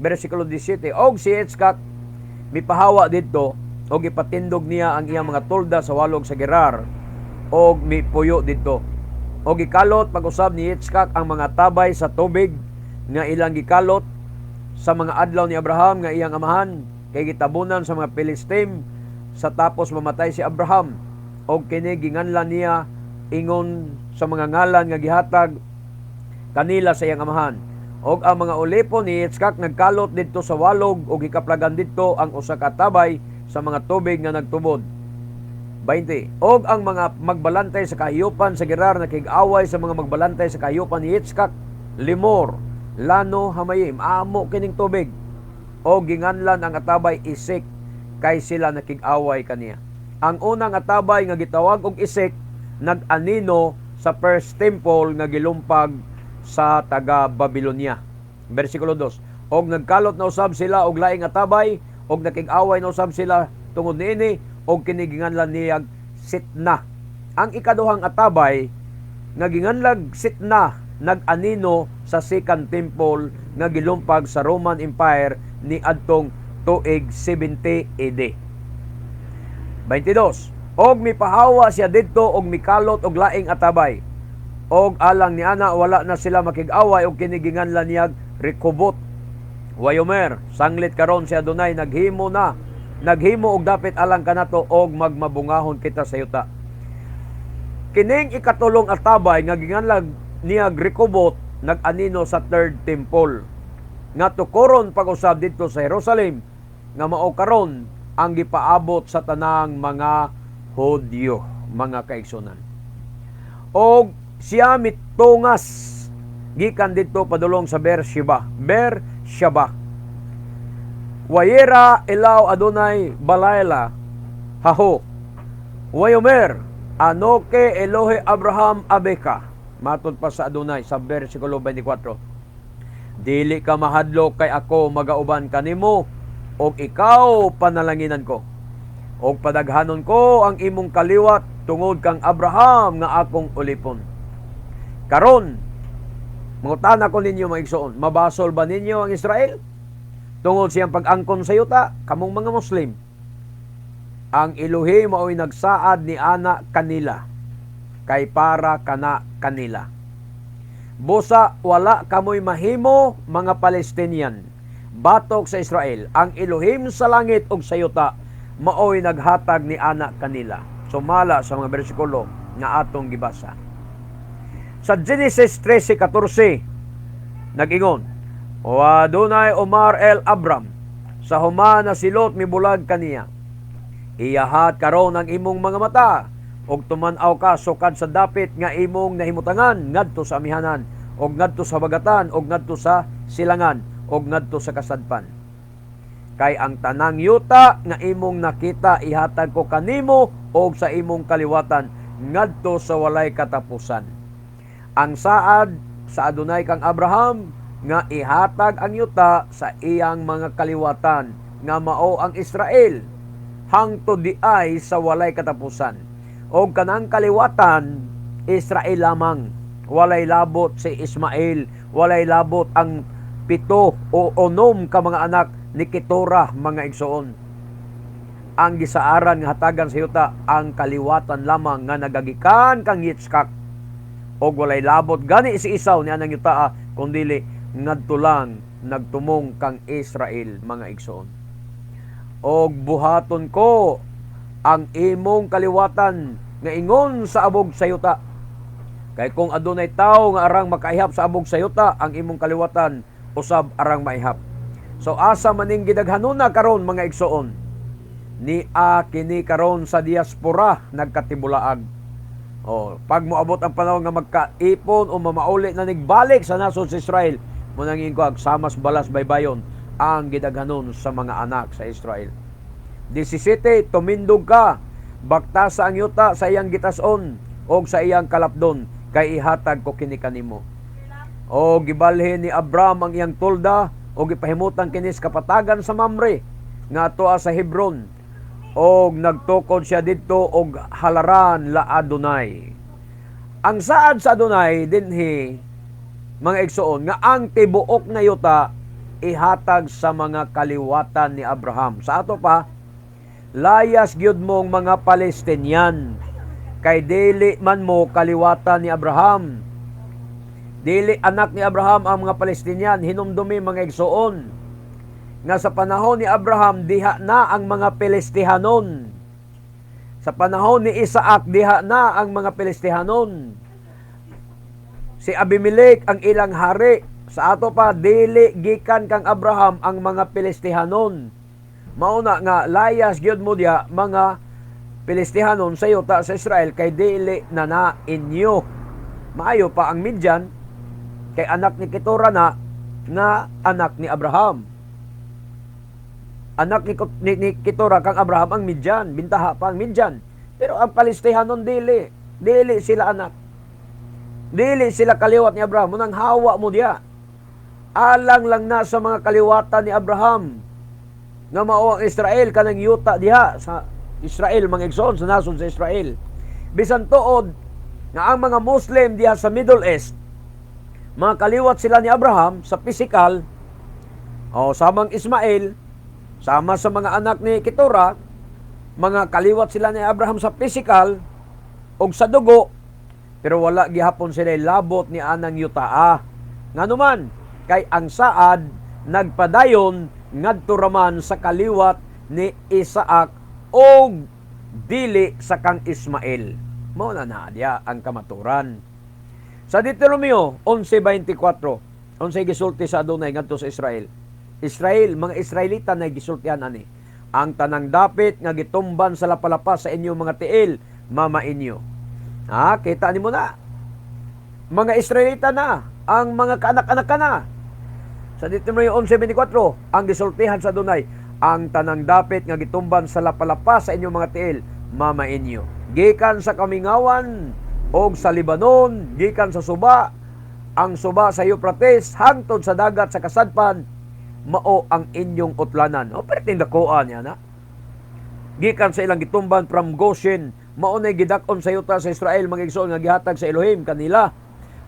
versikulo 17. Og si Yitzchak mipahawa didto og ipatindog niya ang iyang mga tolda sa walog sa Gerar og mipuyo didto. Og gikalot pag-usab ni Yitzchak ang mga tabay sa tubig nga ilang gikalot sa mga adlaw ni Abraham nga iyang amahan, kay gitabunan sa mga Pilistim sa tapos mamatay si Abraham, og kini ginganlan niya ingon sa mga ngalan nga gihatag kanila sa iyang amahan. Og ang mga ulipon ni Yitzchak nagkalot didto sa walog og gikaplagan didto ang usa ka tabay sa mga tubig nga nagtubod. 20. Og ang mga magbalantay sa kahayupan sa Gerar nakig-away sa mga magbalantay sa kahayupan ni Yitzchak, lemor, lano hamayim, amo kining tubig. Og ginganlan ang atabay Esek kay sila nakig-away kaniya. Ang unang atabay nga gitawag og Esek nag-anino sa first temple nga gilumpag sa taga Babylonia. Versikulo 2. Og nagkalot na usab sila og laing atabay og nakig-away na usab sila tungod niini, og kini ginganlan niyag Sitna. Ang ikaduhang atabay nga ginganlag Sitna nag-anino sa second temple nga gilumpag sa Roman Empire ni adtong tuig 70 AD. 22. Og mipahawa siya didto og mikalot og laing atabay. Og alang ni ana wala na sila makig-away, og kini ginganlan niyag Rekobot. Wayomer, sanglit karon si Adonai naghimo na, naghimo og dapit alang kanato, og magmabungahon kita sa yuta. Kining ikatulong atabay nga ginganlag niya Rekobot nag-anino sa third temple nga tukoron pag-usab didto sa Jerusalem, nga mao karon ang gipaabot sa tanang mga Hudyo, mga kaigsunan. Og siya mitungas gikan didto padulong sa Beersheba. Beersheba. Wayera elaw Adonai balayla haho. Wayomer anoke Elohe Abraham abeka. Matod pa sa Adonai sa versikulo 24. Dili ka mahadlok kay ako magauban kanimo og ikaw panalanginan ko. Og padaghanon ko ang imong kaliwat tungod kang Abraham nga akong ulipon. Karon, mangutana ko ninyo, mga igsoon, mabasol ba ninyo ang Israel tungod siyang pag-angkon sa yuta, kamong mga Muslim? Ang Elohim mao'y nagsaad ni ana kanila. Kay para kana kanila. Busa wala kamoy mahimo, mga Palestinian, batok sa Israel. Ang Elohim sa langit ug sa yuta maoy naghatag ni ana kanila. Sumala sa mga bersikulo nga atong gibasa. Sa Genesis 13:14 nag-ingon, "Wa Adonai omar el Abram sa human na si Lot mibulag kaniya, 'Iyahat karon ang imong mga mata ug tuman-aw ka sukad sa dapit nga imong nahimutangan ngadto sa amihanan ug ngadto sa habagatan ug ngadto sa silangan ug ngadto sa kasadpan. Kay ang tanang yuta nga imong nakita ihatag ko kanimo ug sa imong kaliwatan ngadto sa walay katapusan.'" Ang saad sa Adonai kang Abraham nga ihatag ang yuta sa iyang mga kaliwatan nga mao ang Israel hangtod diay sa walay katapusan. Og kanang kaliwatan, Israel lamang. Walay labot si Ismael, walay labot ang 7 o 6 ka mga anak ni Ketura, mga igsoon. Ang gisaaran nga hatagan sa yuta ang kaliwatan lamang nga nagagikan kang Yitzchak. Og walay labot gani si Esau ni anang yuta, kundili ngadto lang nagtumong kang Israel, mga igsoon. "Og buhaton ko ang imong kaliwatan nga ingon sa abog sa yuta. Kay kung adunay tawo nga arang makaihap sa abog sa yuta, ang imong kaliwatan usab arang maihap." So asa maning gidaghanona karon, mga igsoon? Ni a kini karon sa diaspora nagkatibulaag. O, pag moabot ang panahon nga magkaipon o mamauli na nigbalik sa nasod sa Israel, mao nang ko samas balas baybayon ang gidaghanon sa mga anak sa Israel. 17, "Tumindog ka, baktasa ang yuta sa iyang gitason o sa iyang kalapdon, kay ihatag ko kini kanimo." O gibalhin ni Abraham ang iyang tolda o gipahimutan kini sa kapatagan sa Mamre nga atoa sa Hebron. Og nagtukod siya didto og halaran la Adonai. Ang saad sa Adonai dinhi, mga igsoon, nga ang tibuok na yuta ihatag sa mga kaliwatan ni Abraham. Sa ato pa, layas gyud mong mga Palestinian kay dili man mo kaliwatan ni Abraham. Dili anak ni Abraham ang mga Palestinian. Hinumdumi, mga igsoon, nga sa panahon ni Abraham diha na ang mga Pilistihanon. Sa panahon ni Isaac diha na ang mga Pilistihanon. Si Abimelech ang ilang hari. Sa ato pa, dili gikan kang Abraham ang mga Pilistihanon. Mao na nga layas gyud mo diya, mga Pilistihanon, sa yuta sa Israel kay dili na na inyo. Maayo pa ang Midian kay anak ni Ketura na nga anak ni Abraham. Anak ni Ketura kang Abraham ang Midian, bintaha pa ang Midian. Pero ang Pilistihanon dili, dili sila anak. Dili sila kaliwat ni Abraham. Mao nang hawa mo diya. Alang lang na sa mga kaliwatan ni Abraham nga mao ang Israel kanang yuta diha sa Israel, mga igsoon, sa nasod sa Israel. Bisan tuod nga ang mga Muslim diha sa Middle East, mga kaliwat sila ni Abraham sa physical o samang Ismael, sama sa mga anak ni Ketura, mga kaliwat sila ni Abraham sa physical og sa dugo, pero wala gihapon sila labot ni anang yutaa. Nganuman kay ang saad nagpadayon ngadto raman sa kaliwat ni Isaac og dili sa kang Ismael. Mao na na diya ang kamaturan. Sa Deuteronomio 11:24, unsay gisulti sa Adonai ngadto sa Israel? Israel, mga Israelita na gisultihan ani. "Ang tanang dapit nga gitumban sa lapalapa sa inyong mga tiil, mamainyo." Ha, kita nimo na. Mga Israelita na, ang mga kaanak-anak ka na. Sa Deuteronomio 11:24, ang gisultihan sa Adonai, "Ang tanang dapit nga gitumban sa lapalapa sa inyong mga tiil, mamainyo. Gikan sa kamingawan og sa Lebanon, gikan sa suba, ang suba sa Euphrates, hangtod sa dagat sa kasadpan, mao ang inyong utlanan." O, perting dakuan niya na. Gikan sa ilang gitumban from Goshen, mao nay gidak-on sa yuta sa Israel, mga igsoon, nga gihatag sa Elohim kanila.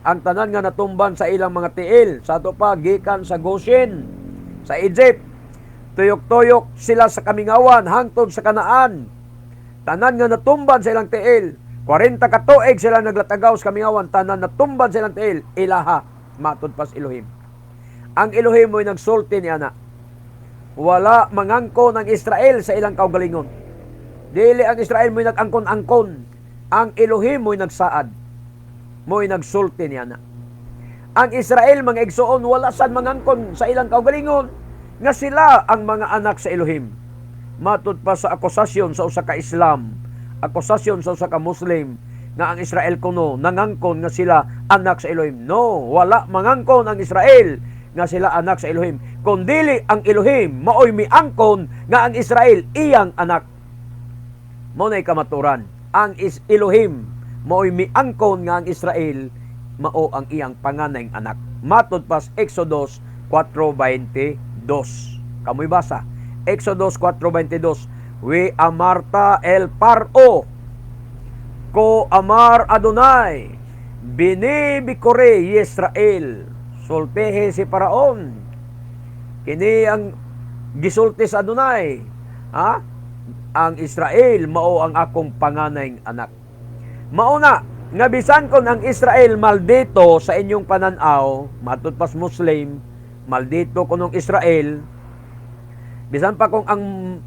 Ang tanan nga natumban sa ilang mga tiil, sa ato pa, gikan sa Goshen, sa Egypt. Tuyok-tuyok sila sa kamingawan hangtod sa Kanaan. Tanan nga natumban sa ilang tiil, 40 ka tuig sila naglatagaw sa kamingawan, tanan natumbad silang tiil, ilaha matud pas Elohim. Ang Elohim mo'y nagsulti ni ana. Wala mangangkon ang Israel sa ilang kaugalingon. Dili ang Israel mo'y nag-angkon-angkon. Ang Elohim mo'y nagsaad. Mo'y nagsulti ni ana. Ang Israel, mga igsoon, wala sad mangangkon sa ilang kaugalingon nga sila ang mga anak sa Elohim. Matud pa sa akusasyon sa usa ka Islam, akusasyon sa usa ka Muslim nga ang Israel kuno nangangkon nga sila anak sa Elohim. No, wala mangangkon ang Israel nga sila anak sa Elohim. Kundili ang Elohim maoy miangkon nga ang Israel iyang anak. Mao na'y kamaturan. Ang Elohim maoy miangkon nga ang Israel mao ang iyang panganay anak. Matud pas Exodus 4:22. Kamoy basa. Exodus 4:22. We amarta el Paro ko amar Adonai bini bikore Israel. Sultihe si Paraon. Kini ang gisulti sa Adonai. Ha? Ang Israel mao ang akong panganay anak. Mao na nga bisan kon ang Israel maldito sa inyong pananaw, matud pas Muslim, maldito kunong Israel, bisan pa kung ang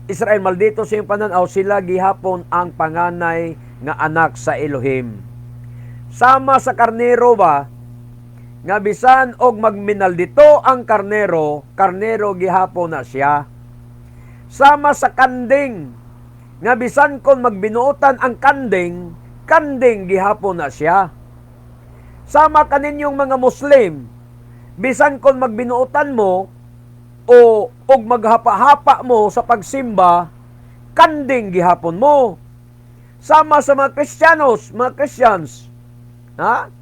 Israel maldito sa inyong pananaw, sila gihapon ang panganay nga anak sa Elohim. Sama sa karnero ba, nga bisan og magminaldito ang karnero, karnero gihapon na siya. Sama sa kanding, nga bisan kon magbinuotan ang kanding, kanding gihapon na siya. Sama kaninyong mga Muslim, bisan kon magbinuotan mo o og maghapa-hapa mo sa pagsimba, kanding gihapon mo. Sama sa mga Kristiyanos, mga Christians, ha?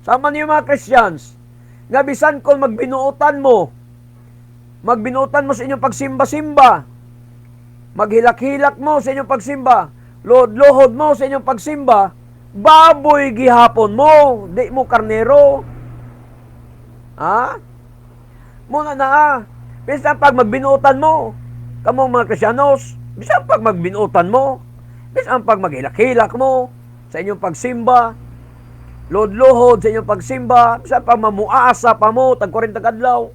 Sama niyo mga Christians, nga bisan kon magbinuotan mo sa inyong pagsimba-simba, maghilak-hilak mo sa inyong pagsimba, luhod-luhod mo sa inyong pagsimba, baboy gihapon mo, di mo karnero. Ha? Muna na ah. Bisan pag magbinuotan mo, kamong mga Kristiyanos, bisan pag magbinuotan mo, bisan pag maghilak-hilak mo sa inyong pagsimba, luhod-luhod sa inyong pagsimba, bisan pag mamuasa pa mo, tag 40 kadlaw,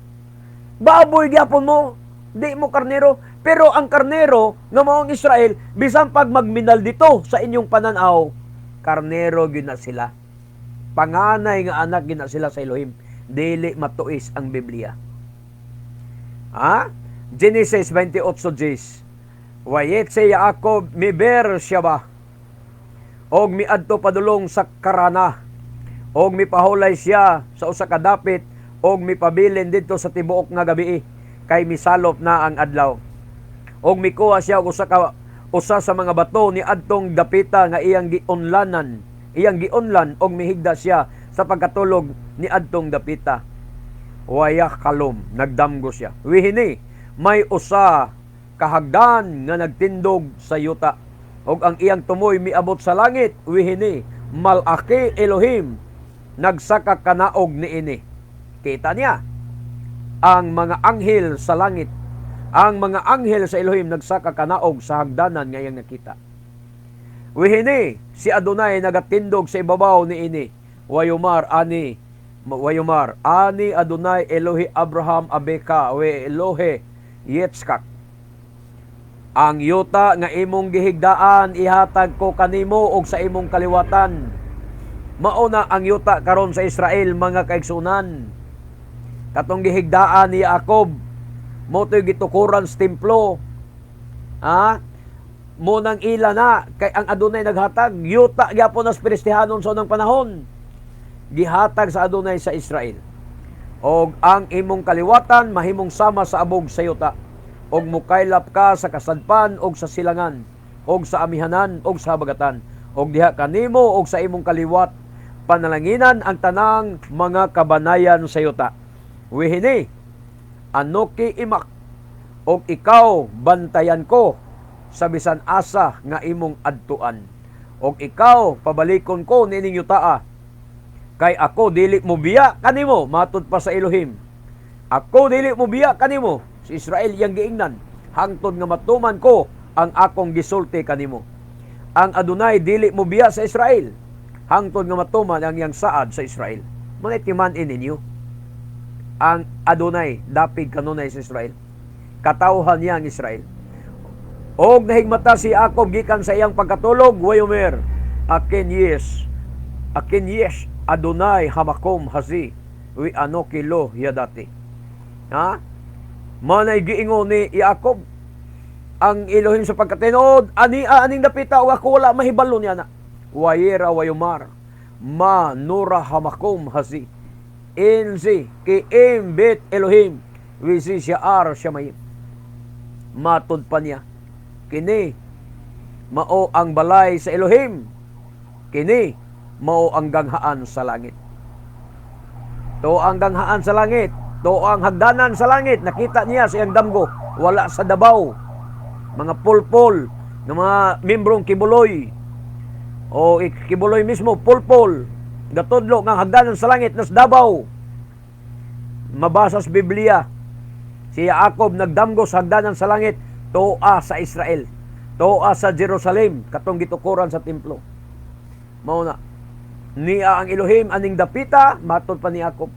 baboy gihapon mo, di mo karnero. Pero ang karnero nga maong Israel, bisan pag magminal dito sa inyong pananaw, karnero gyud na sila. Panganay nga anak gyud na sila sa Elohim. Dili matuis ang Biblia. Ha? Genesis 28:10. Wayetse Yaakov mi Beersheba og miadto padulong sa Karana og mipahulay siya sa usa ka dapit og mipabilin didto sa tibuok nga gabi kay misalop na ang adlaw. Og mikuha siya og usa sa mga bato ni adtong dapita nga iyang giunlanan, iyang giunlan, og mihigda siya sa pagkatulog ni adtong dapita. Wayakalom, nagdamgo siya. Wihini, may usa kahagdan nga nagtindog sa yuta. Og ang iyang tumoy miabot sa langit, wihini, malaki Elohim, nagsaka kanaog niini. Kita niya, ang mga anghel sa langit, ang mga anghel sa Elohim nagsaka kanaog sa hagdanan nga iyang nakita. Wihini, si Adonai nagatindog sa ibabaw niini. Wayumar ani Wayumar ani Adonai Elohe Abraham abeka we Elohe Yitzchak. Ang yuta nga imong gihigdaan ihatag ko kanimo og sa imong kaliwatan. Mao na ang yuta karon sa Israel, mga kaigsunan. Katong gihigdaan ni Jacob, mo to'y gitukuran sa templo. Ha? Mo nang ila na kay ang Adonai naghatag yuta gyapon nas Filistihanon sa unang panahon. Gihatag sa Adonai sa Israel. Og ang imong kaliwatan mahimong sama sa abog sa yuta. Og mukaylap ka sa kasadpan og sa silangan og sa amihanan og sa habagatan. Og diha kanimo og sa imong kaliwat panalanginan ang tanang mga kabanayan sa yuta. Wihini, anoki imak og ikaw bantayan ko sa bisan asa nga imong adtuan. Og ikaw pabalikon ko niining yutaa kay ako dili mo biya kanimo, matud pa sa Elohim. Ako dili mo biya kanimo, si Israel iyang giingnan, hangtod nga matuman ko ang akong gisulti kanimo. Ang Adonai dili mobiya sa Israel hangtod nga matuman ang iyang saad sa Israel. Mga timan-i ninyo. Ang Adonai dapig kanunay sa Israel. Katawhan niya ang Israel. Og nahigmata si Jacob gikan sa iyang pagkatulog, wayomer, aken yes, aken yes, Adonai hamakom hazi, wi anoki lo yadati. Ha? Manay giingon ni Jacob, ang Elohim sa pagkatinuod, ani aning dapita ug ako wala mahibalo niya na. Wayera wayomar, ma nora hamakom hazi. Inzi ki im bet Elohim, wisi siya ar siya. Matud pa niya, kini mao ang balay sa Elohim. Kini mao ang ganghaan sa langit. To ang ganghaan sa langit, to ang hagdanan sa langit. Nakita niya sa iyang damgo, wala sa Davao. Mga pulpol ng mga membrong Quiboloy o Quiboloy mismo, pulpol. Gatudlo nga hagdanan sa langit nas Davao. Mabasa sa Biblia. Si Jacob nagdamgo sa hagdanan sa langit, toa sa Israel. Toa sa Jerusalem, katong gitukuran sa templo. Mao na. Niya ang Elohim aning dapita, matod pa ni Jacob.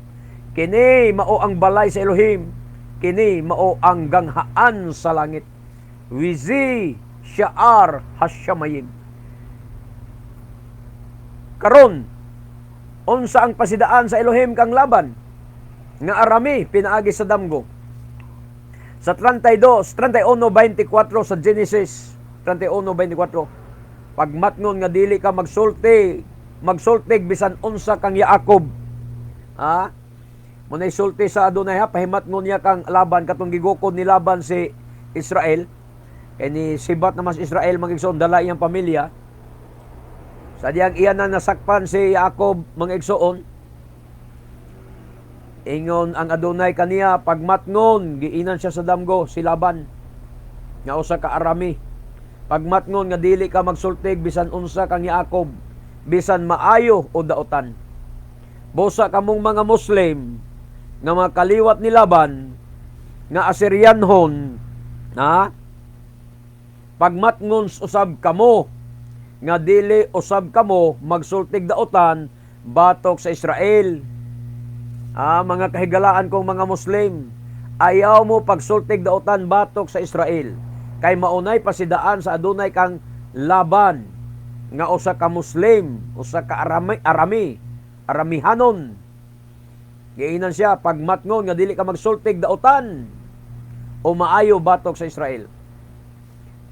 Kini mao ang balay sa Elohim. Kini mao ang ganghaan sa langit. Wizi Shaar Hashamayim. Karon, unsa ang pasidaan sa Elohim kang Laban nga Arami pinaagi sa damgo? Sa 32, 31:24 sa Genesis 31:24, pagmatngon nga dili ka magsulti, magsultig bisan unsa kang Jacob. Ha? Mo nay sulti sa Adonai ha, pahimatngon niya kang Laban katong gigukod ni Laban si Israel. Kay ni sibat naman si Israel, mga igsoon, dala iyang pamilya. Sa diyang iyan na nasakpan si Jacob, mga igsoon, ingon ang Adonai kaniya, pagmatngon, giinan siya sa damgo si Laban nga usa ka Arami. Pagmatngon nga dili ka magsultig bisan unsa kang Jacob, bisan maayo o daotan. Busa kamong mga Muslim nga mga kaliwat ni Laban nga Assyrianhon na, pagmatngon usab kamo nga dili usab kamo magsultig daotan batok sa Israel. Ah, mga kahigalaan kong mga Muslim, ayaw mo pagsultig daotan batok sa Israel. Kay maunay pasidaan sa Adonai kang Laban nga usa ka Muslim, usa ka Arami, Arami, Aramihanon. Giinan siya pagmatngon nga dili ka magsultig daotan o maayo batok sa Israel.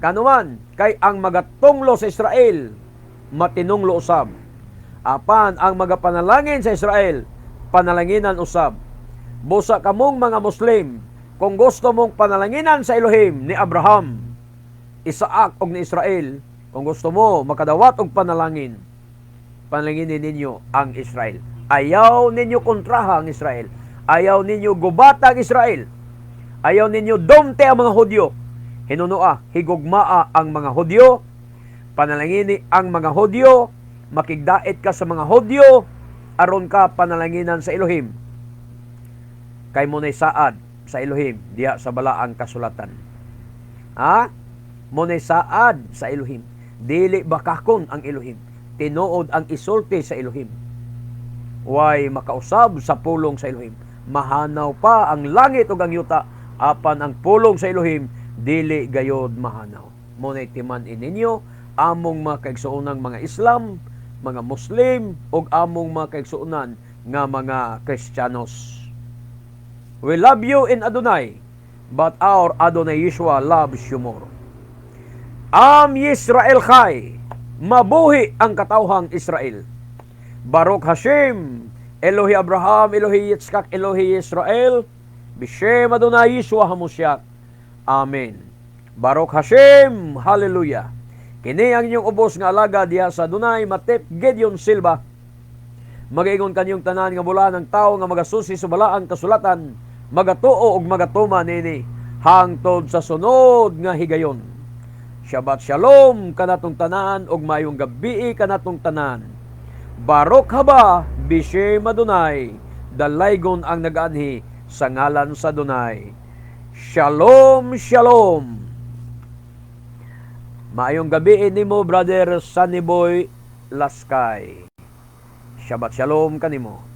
Kanuman, kay ang magatunglo sa Israel, matinunglo usab. Apan ang magapanalangin sa Israel, panalanginan usab. Busa kamong mga Muslim, kung gusto mong panalanginan sa Elohim ni Abraham, Isaac ug ni Israel, kung gusto mo makadawat og panalangin, panalanginin ninyo ang Israel. Ayaw ninyo kontraha ang Israel. Ayaw ninyo gubata ang Israel. Ayaw ninyo dumte ang mga Hudyo. Hinunoa, higugmaa ang mga Hudyo, panalangini ang mga Hudyo, makigdait ka sa mga Hudyo, aron ka panalanginan sa Elohim. Kay mo saad sa Elohim diha sa balaang kasulatan. Ha? Mo saad sa Elohim. Dili bakakon ang Elohim. Tinuod ang isulti sa Elohim. Way makausab sa pulong sa Elohim. Mahanaw pa ang langit ug ang yuta, apan ang pulong sa Elohim dili gayod mahanaw. Mo nay timan-i ninyo, among mga kaigsuonang mga Islam, mga Muslim ug among mga kaigsuonan nga mga Kristiyanos. We love you in Adonai, but our Adonai Yeshua loves you more. Am Yisrael Chai, mabuhi ang katawhang Israel. Baruch Hashem, Elohi Abraham, Elohi Yitzchak, Elohi Israel, Bishem Adonai Yeshua HaMoshiach. Amen. Baruch Hashem, Hallelujah. Kini ang inyong ubos nga alaga diha sa Adonai, Matep Gideon Silva. Magaingon kanyong tanan nga bula ng tao nga magasusi sa balaang kasulatan, magatuo ug magatuma nini hangtod sa sunod nga higayon. Shabbat shalom kanatong tanan ug maayong gabii kanatong tanan. Baruch haba bishem Adonai, dalaygon ang nagaanhi sa ngalan sa Adonai. Shalom, shalom. Maayong gabi nimo, Brother Sunny Boy Laskay. Shabbat Shalom kanimo.